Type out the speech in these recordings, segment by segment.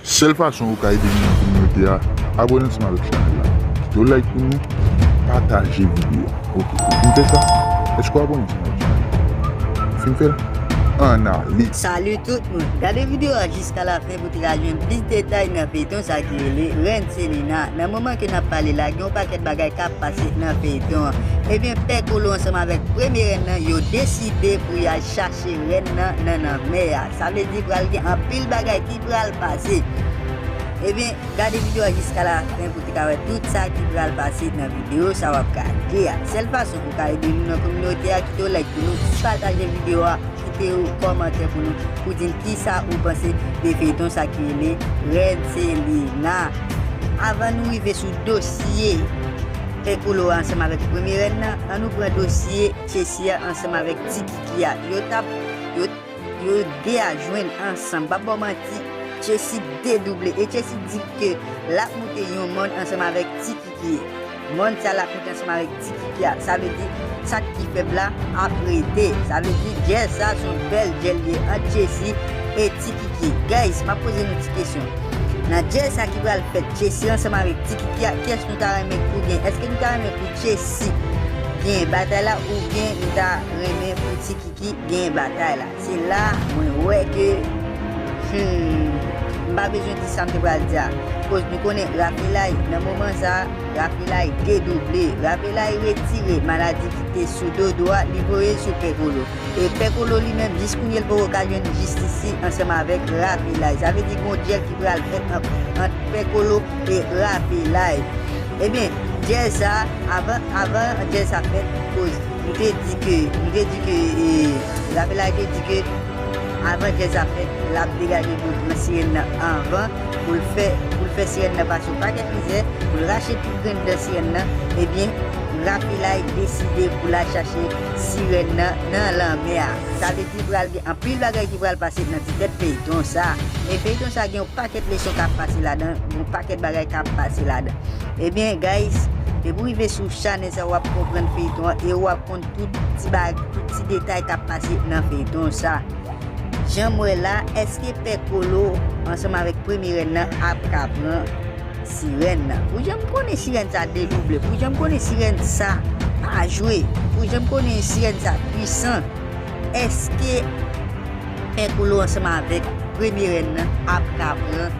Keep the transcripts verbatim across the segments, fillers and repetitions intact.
Sèl fason ou ka ede nou nan kominote a, abòne ansanm avèk chanèl la. Kite yon like pou nou, pataje videyo a. Ok, ou fin fè sa? Èske w abòne ansanm avèk chanèl la? Ou fin fè l? Ann ale! Salut tout moun! Gade videyo a jiska lafen pou te ka jwenn plis detay nan feyton sa ki rele Rèn Selina. Nan moman ke n ap pale la, gen yon pakèt bagay k ap pase nan feyton an. Ebyen, Pè Kolo ansanm avèk premye rèn nan, yo deside pou y al chache rèn nan nan lanmè a. Sa vle di pral gen anpil bagay ki pral pase. Ebyen, gade videyo a jiska lafen pou te ka wè tout sa ki pral pase nan videyo sa w ap gade a. Sèl fason pou w ka ede nou nan kominote a, kite yon like pou nou, pataje videyo a, kite yon kòmantè pou nou, pou di n kisa ou panse de feyton sa ki rele Rèn Selina. Avan nou rive sou dosye Pè Kolo a ansanm avèk premye rèn nan, ann nou pran dosye Chessy a ansanm avèk Ti Kiki a. Yo t ap, yo, yo de a jwenn ansanm. Pa ba w manti, Chessy dedouble. E Chessy di ke l ap moute yon mòn ansanm avèk Ti Kiki. Mòn sa l ap moute ansanm avèk Ti Kiki a. Sa vle di, sa ki fèb la ap rete. Sa vle di, djèl sa se yon bèl djèl li ye ant Chessy e Ti Kiki. Guys, m ap poze nou ti kesyon. Nan djèl sa ki pral fèt Chessy ansanm avèk Ti Kiki a, kiyès nou ta renmen pou gen? Èske nou ta renmen pou Chessy gen batay la oubyen nou ta renmen pou Ti Kiki gen batay la? Se la mwen wè ke, hmm, m pa bezwen di sa m te pral di a. Koz nou konnen Rafelay, nan moman sa, Rafelay dedouble. Rafelay retire maladi ki te sou dodo a, li voye l sou Pè Kolo. E Pè Kolo li menm, jis kounye l poko ka jwenn jistis li ansanm avèk Rafelay. Sa vle di gon djèl ki pral fèt ant, ant Pè Kolo e Rafelay. Ebyen, djèl sa, avan, avan djèl sa fèt, koz nou te di ke, nou te di ke, e, Rafelay te di ke avan djèl sa fèt, l ap degaje pou l pran sirèn nan anvan, pou l fè, pou l fè sirèn nan pase yon pakèt mizè, pou l rache tout grenn dan sirèn nan, ebyen, Rafelay deside pou l al chache sirèn nan nan lanmè a. Sa vle di pral gen anpil bagay ki pral pase nan ti tèt feyton sa. Men feyton sa gen yon pakèt leson k ap pase ladan, gen yon pakèt bagay k ap pase ladan. Ebyen, guys, depi w rive sou chanèl sa, w ap konprann feyton an e w ap konn tout ti bag, tout ti detay k ap pase nan feyton sa. Jan m wè la, èske Pè Kolo ansanm avèk premye rèn nan ap ka pran sirèn nan? Pou jan m konnen sirèn sa dedouble, pou jan m konnen sirèn sa pa jwe, pou jan m konnen sirèn sa pwisan, èske Pè Kolo ansanm avèk premye rèn nan ap ka pran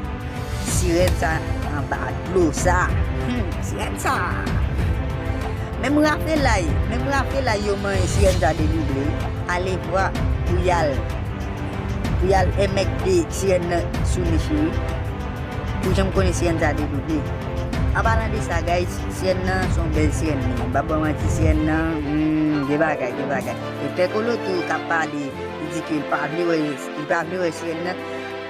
sirèn sa anba dlo sa? Hmm, sirèn sa. Menm Rafelay, menm Rafelay yo manyen sirèn sa dedouble. Ale vwa pou y al, pou y al enmègde sirèn nan sou niche wi. Pou jan m konnen sirèn sa dedouble. An palan de sa, guys, sirèn nan se yon bèl sirèn li ye. M p ap ba w manti, sirèn nan, hmm, gen bagay, gen bagay. E Pè Kolo tou k ap pale, li di ke l pa vle wè, li pa vle wè sirèn nan.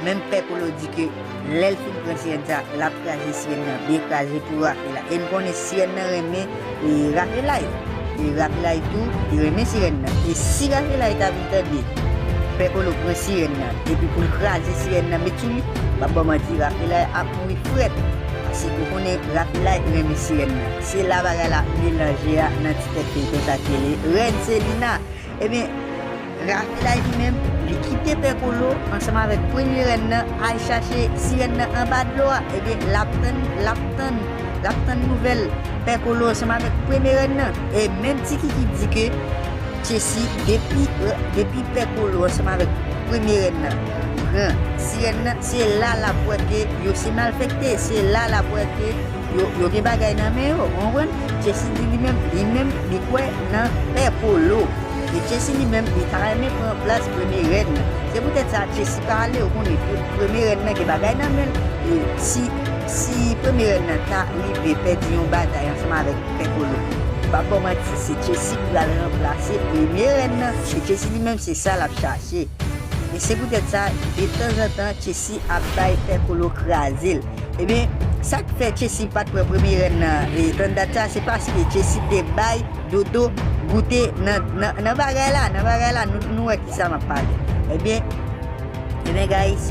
Menm Pè Kolo di ke lè l fin pran sirèn sa, l ap kraze sirèn nan byen kraze pou Rafelay. E n konnen sirèn nan renmen, e, Rafelay. E Rafelay tou, li renmen sirèn nan. E si Rafelay ta vin tande Pè Kolo pran sirèn nan, epi pou l kraze sirèn nan met sou li, m p ap ba w manti, Rafelay ap mouri frèt. Paske ou konnen Rafelay renmen sirèn nan. Se la bagay la melanje a nan ti tèt feyton sa ki rele Rèn Selina. Ebyen, Rafelay li menm, li kite Pè Kolo ansanm avèk premye rèn nan al chache sirèn nan anba dlo a. Ebyen, l ap tann, l ap tann, l ap tann nouvèl Pè Kolo ansanm avèk premye rèn nan. E menm Ti Kiki di ke Chessy, depi, depi Pè Kolo ansanm avèk premye rèn nan pran sirèn nan, se la l ap wè ke yo se malfektè, se la l ap wè ke yo, yo gen bagay nan men yo, ou konprann? Chessy di li menm, li menm, li kwè nan Pè Kolo. E Chessy li menm, li ta renmen pran plas premye rèn nan. Se poutèt sa Chessy pa ale, ou konnen, premye rèn nan gen bagay nan men l. E si, si premye rèn nan ta rive pèdi yon batay ansanm avèk Pè Kolo, m p ap ba w manti, se Chessy ki pral ranplase premye rèn nan. E Chessy li menm, se sa l ap chache. E se poutèt sa, detanzantan, Chessy ap bay Pè Kolo kraze l. Ebyen, sa k fè Chessy pa t pran premye rèn nan, e, tann dat sa, se paske Chessy te bay Dodo goute nan, nan, nan bagay la, nan bagay la, nou, nou wè kisa m ap pale. Ebyen, ebyen, guys,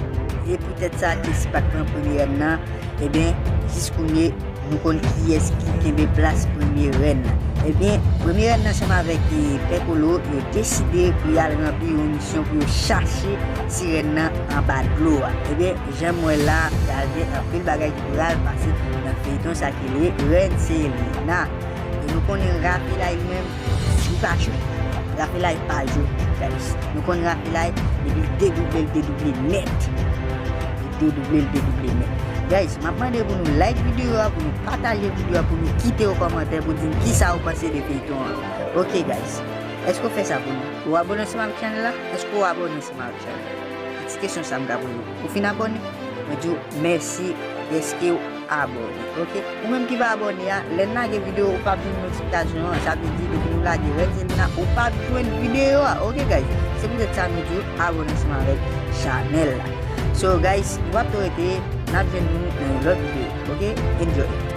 e poutèt sa, Chessy pa t pran premye rèn nan, ebyen, jiskounye, Nou konn kiyès ki kenbe plas premye rèn nan. Ebyen, premye rèn nan ansanm avèk, e, Pè Kolo, yo deside pou y al ranpli yon misyon pou yo chache sirèn nan anba dlo a. Ebyen, jan m wè la, pral gen anpil bagay ki pral pase nan feyton sa ki rele Rèn Selena. E nou konnen Rafelay li menm, li pa jwe. Rafelay pa jwe, guys. Nou konn Rafelay, epi l dedouble, l dedouble nèt. Li dedouble, l dedouble nèt. Guys, m ap mande pou nou like videyo a, pou nou pataje videyo a, pou nou kite yon kòmantè, pou di m kisa ou panse de feyton an. Ok, guys. Èske w fè sa pou nou? Ou abone ansanm avèk chanèl la? Èske w abone ansanm avèk chanèl la? Ti kesyon sa m ka poze w. Ou fin abone? Mwen di w mèsi dèske w abone, ok? Ou menm ki pa abone a, lè n lage videyo, ou p ap jwenn notifikasyon an, sa vle di depi nou lage Rèn Selena, ou p ap jwenn videyo a, ok, guys? Se poutèt sa nou di w abone ansanm avèk chanèl la. So, guys, nou p ap twò rete, n ap jwenn nou nan yon lòt videyo, ok? Enjoy!